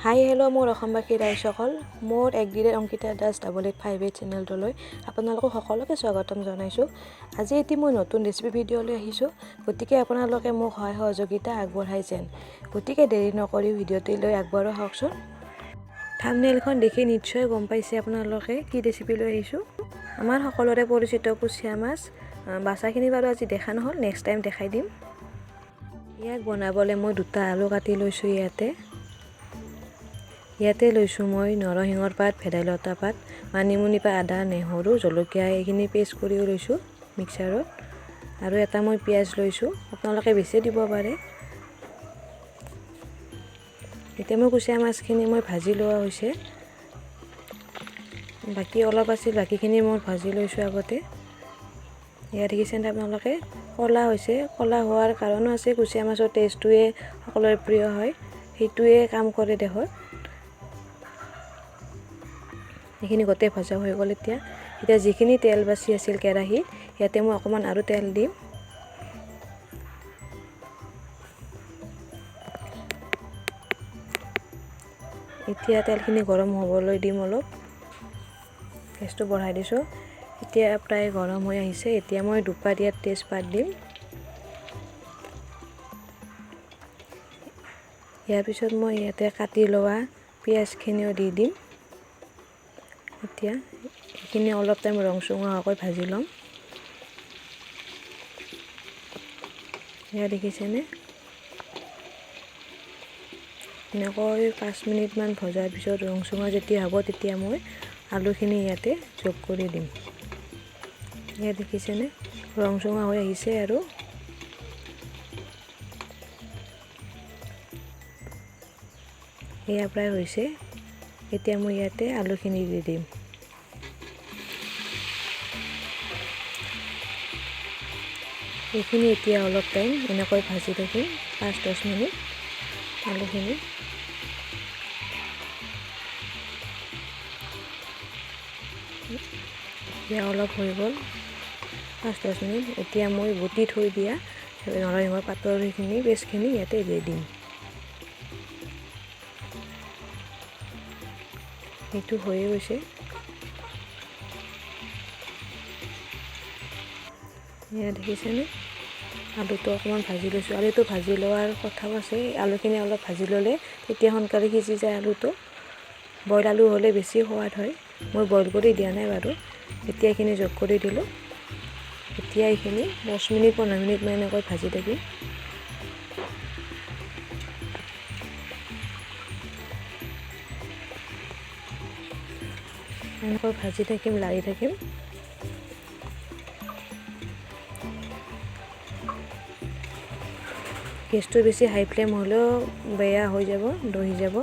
Hi hello' মোৰ অসমবাসী ৰাইজসকল, মোৰ এক Ankita Das 8858 চেনেলটোলৈ আপোনালোকক সকলোকে স্বাগতম জনাইছোঁ। আজি এটি মই নতুন ৰেচিপি ভিডিঅ' লৈ আহিছোঁ, গতিকে আপোনালোকে মোক সহায় সহযোগিতা আগবঢ়াই যেন। গতিকে দেৰি নকৰি ভিডিঅ'টো লৈ আগবঢ়োৱা হওকচোন। থাম্বনেইলখন দেখি নিশ্চয় গম পাইছে আপোনালোকে কি ৰেচিপি লৈ আহিছোঁ। আমাৰ সকলোৰে পৰিচিত কুচিয়া মাছ বাচাখিনি বাৰু আজি দেখা নহ'ল, নেক্সট টাইম দেখাই দিম। ইয়াক বনাবলৈ মই দুটা আলু কাটি লৈছোঁ। ইয়াতে লৈছোঁ মই নৰসিংহৰ পাত, ভেদাইলতা পাত, মানিমুনি পাত, আদা, নহৰু, জলকীয়া এইখিনি পেষ্ট কৰিও লৈছোঁ মিক্সাৰত। আৰু এটা মই পিঁয়াজ লৈছোঁ, আপোনালোকে বেছি দিব পাৰে। এতিয়া মই কুচিয়া মাছখিনি মই ভাজি লোৱা হৈছে, বাকী অলপ আছিল, বাকীখিনি মই ভাজি লৈছোঁ আগতে। ইয়াত দেখিছেনে আপোনালোকে ক'লা হৈছে। ক'লা হোৱাৰ কাৰণো আছে, কুচিয়া মাছৰ টেষ্টটোৱে সকলোৰে প্ৰিয় হয়, সেইটোৱে কাম কৰে দেহত। এইখিনি গোটেই ভজা হৈ গ'ল। এতিয়া এতিয়া যিখিনি তেল বাচি আছিল কেৰাহীত, ইয়াতে মই অকণমান আৰু তেল দিম। এতিয়া তেলখিনি গৰম হ'বলৈ দিম, অলপ গেছটো বঢ়াই দিছোঁ। এতিয়া প্ৰায় গৰম হৈ আহিছে। এতিয়া মই দুপাত ইয়াত তেজপাত দিম। ইয়াৰ পিছত মই ইয়াতে কাটি লোৱা পিঁয়াজখিনিও দি দিম। এতিয়া এইখিনি অলপ টাইম ৰং চঙা হোৱাকৈ ভাজি ল'ম। এয়া দেখিছেনে, এনেকৈ 5 মিনিটমান ভজাৰ পিছত ৰং চঙা যেতিয়া হ'ব, তেতিয়া মই আলুখিনি ইয়াতে যোগ কৰি দিম। এয়া দেখিছেনে, ৰং চঙা হৈ আহিছে। আৰু এয়া প্ৰায় হৈছে। এতিয়া মই ইয়াতে আলুখিনি দি দিম। এইখিনি এতিয়া অলপ টাইম এনেকৈ ভাজি থাকিম, 5-10 মিনিট আলুখিনি। এতিয়া অলপ হৈ গ'ল 5-10 মিনিট। এতিয়া মই বটি থৈ দিয়া নৰসিংহৰ পাতৰ সেইখিনি পেষ্টখিনি ইয়াতে দি দিম। এইটো হৈয়ে গৈছে। এয়া দেখিছেনে, আলুটো অকণমান ভাজি লৈছোঁ। আলুটো ভাজি লোৱাৰ কথাও আছে, আলুখিনি অলপ ভাজি ল'লে তেতিয়া সোনকালে সিজি যায় আলুটো। বইল আলু হ'লে বেছি সোৱাদ হয়, মই বইল কৰি দিয়া নাই বাৰু। এতিয়া এইখিনি যোগ কৰি দিলোঁ। এতিয়া এইখিনি 10 মিনিট 15 মিনিটমান এনেকৈ ভাজি থাকিম। এনেকৈ ভাজি থাকিম, লাৰি থাকিম। গেছটো বেছি হাই ফ্লেম হ'লেও বেয়া হৈ যাব, দহি যাব,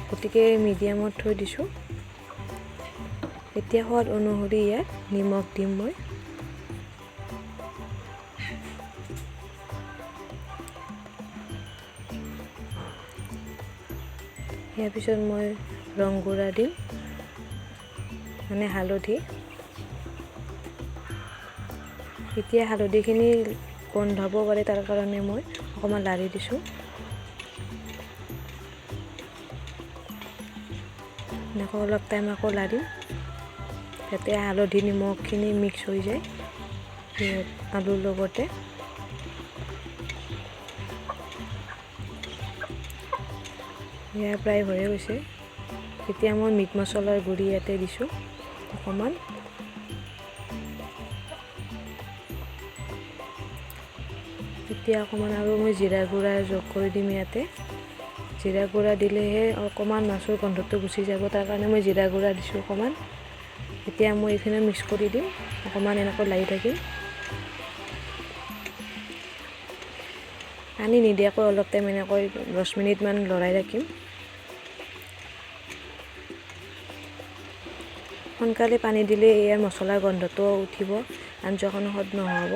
গতিকে মিডিয়ামত থৈ দিছোঁ। এতিয়া সোৱাদ অনুসৰি ইয়াত নিমখ দিম মই। ইয়াৰ পিছত মই ৰং গুড়া দিম, মানে হালধি। এতিয়া হালধিখিনি গোন্ধাব পাৰে, তাৰ কাৰণে মই অকণমান লাৰি দিছোঁ। এনেকৈ অলপ টাইম আকৌ লাৰিম, যাতে হালধি নিমখখিনি মিক্স হৈ যায় আলুৰ লগতে। এয়া প্ৰায় হৈয়ে গৈছে। এতিয়া মই মিট মছলাৰ গুড়ি ইয়াতে দিছোঁ অকণমান। এতিয়া অকণমান আৰু মই জিৰা গুড়া যোগ কৰি দিম ইয়াতে। জিৰা গুড়া দিলেহে অকণমান মাছৰ গোন্ধটো গুচি যাব, তাৰ কাৰণে মই জিৰা গুড়া দিছোঁ অকণমান। এতিয়া মই এইখিনি মিক্স কৰি দিম, অকণমান এনেকৈ লাৰি থাকিম। পানী নিদিয়াকৈ অলপ টাইম এনেকৈ 10 মিনিটমান লৰাই ৰাখিম। সোনকালে পানী দিলে ইয়াৰ মছলাৰ গোন্ধটো উঠিব, আঞ্জাখনো সোৱাদ নহ'ব।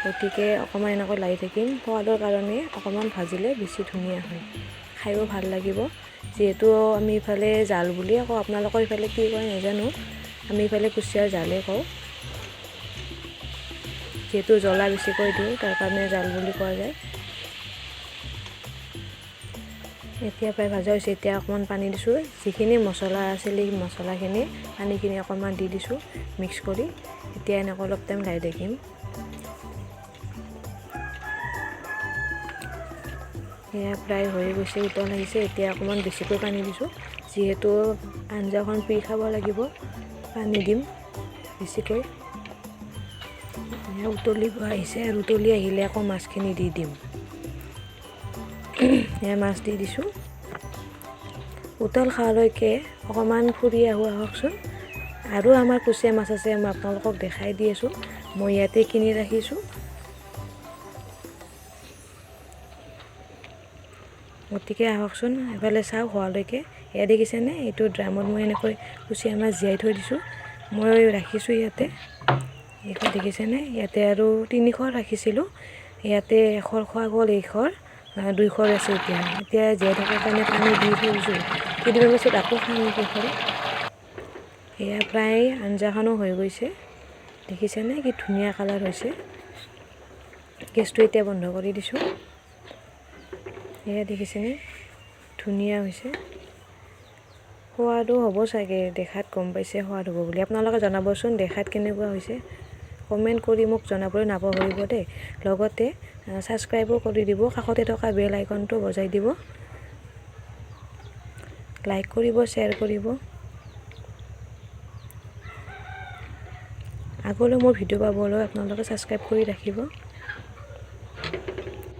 গতিকে অকণমান এনেকৈ লাৰি থাকিম। সোৱাদৰ কাৰণে অকণমান ভাজিলে বেছি ধুনীয়া হয়, খায়ো ভাল লাগিব। যিহেতু আমি ইফালে জাল বুলিয়ে কওঁ, আপোনালোকৰ ইফালে কি কয় নাজানো, আমি ইফালে কুচিয়াৰ জালেই কওঁ। যিহেতু জ্বলা বেছিকৈ দিওঁ, তাৰ কাৰণে জাল বুলি কোৱা যায়। এতিয়া প্ৰায় ভাজা হৈছে। এতিয়া অকণমান পানী দিছোঁ, যিখিনি মছলা আছিল সেই মছলাখিনি পানীখিনি অকণমান দি দিছোঁ মিক্স কৰি। এতিয়া এনেকৈ অলপ টাইম লাৰি থাকিম। এয়া প্ৰায় হৈ গৈছে, উতল আহিছে। এতিয়া অকণমান বেছিকৈ পানী দিছোঁ, যিহেতু আঞ্জাখন পি খাব লাগিব, পানী দিম বেছিকৈ। এয়া উতলিব আহিছে আৰু উতলি আহিলে আকৌ মাছখিনি দি দিম। এয়া মাছ দি দিছোঁ। উতল খোৱালৈকে অকণমান ফুৰি আহোঁ আহকচোন। আৰু আমাৰ কুচিয়া মাছ আছে, মই আপোনালোকক দেখাই দি আছোঁ। মই ইয়াতে কিনি ৰাখিছোঁ। গতিকে আহকচোন এফালে চাওঁ হোৱালৈকে। এয়া দেখিছেনে, এইটো ড্ৰামত মই এনেকৈ কুচিয়া মাছ জীয়াই থৈ দিছোঁ, মই ৰাখিছোঁ ইয়াতে। এইখন দেখিছেনে, ইয়াতে আৰু 300 ৰাখিছিলোঁ, ইয়াতে 100 খোৱা গ'ল, এইশৰ 200 আছে এতিয়া। এতিয়া জীয়াই থকাৰ কাৰণে পানী দি থৈ দিছোঁ, কেইদিনমান পিছত আকৌ খাম সেইখৰে। এয়া প্ৰায় আঞ্জাখনো হৈ গৈছে, দেখিছেনে কি ধুনীয়া কালাৰ হৈছে। গেছটো এতিয়া বন্ধ কৰি দিছোঁ। এয়া দেখিছেনে ধুনীয়া হৈছে, সোৱাদো হ'ব চাগে, দেখাত গম পাইছে সোৱাদ হ'ব বুলি। আপোনালোকে জনাবচোন দেখাত কেনেকুৱা হৈছে, কমেণ্ট কৰি মোক জনাবলৈ নাপাহৰিব দেই। লগতে ছাবস্ক্ৰাইবো কৰি দিব, কাষতে থকা বেল আইকনটো বজাই দিব, লাইক কৰিব, শ্বেয়াৰ কৰিব। আগলৈ মোৰ ভিডিঅ' পাবলৈ আপোনালোকে ছাবস্ক্ৰাইব কৰি ৰাখিব।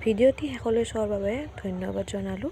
ভিডিঅ'টি শেষলৈ চোৱাৰ বাবে ধন্যবাদ জনালোঁ।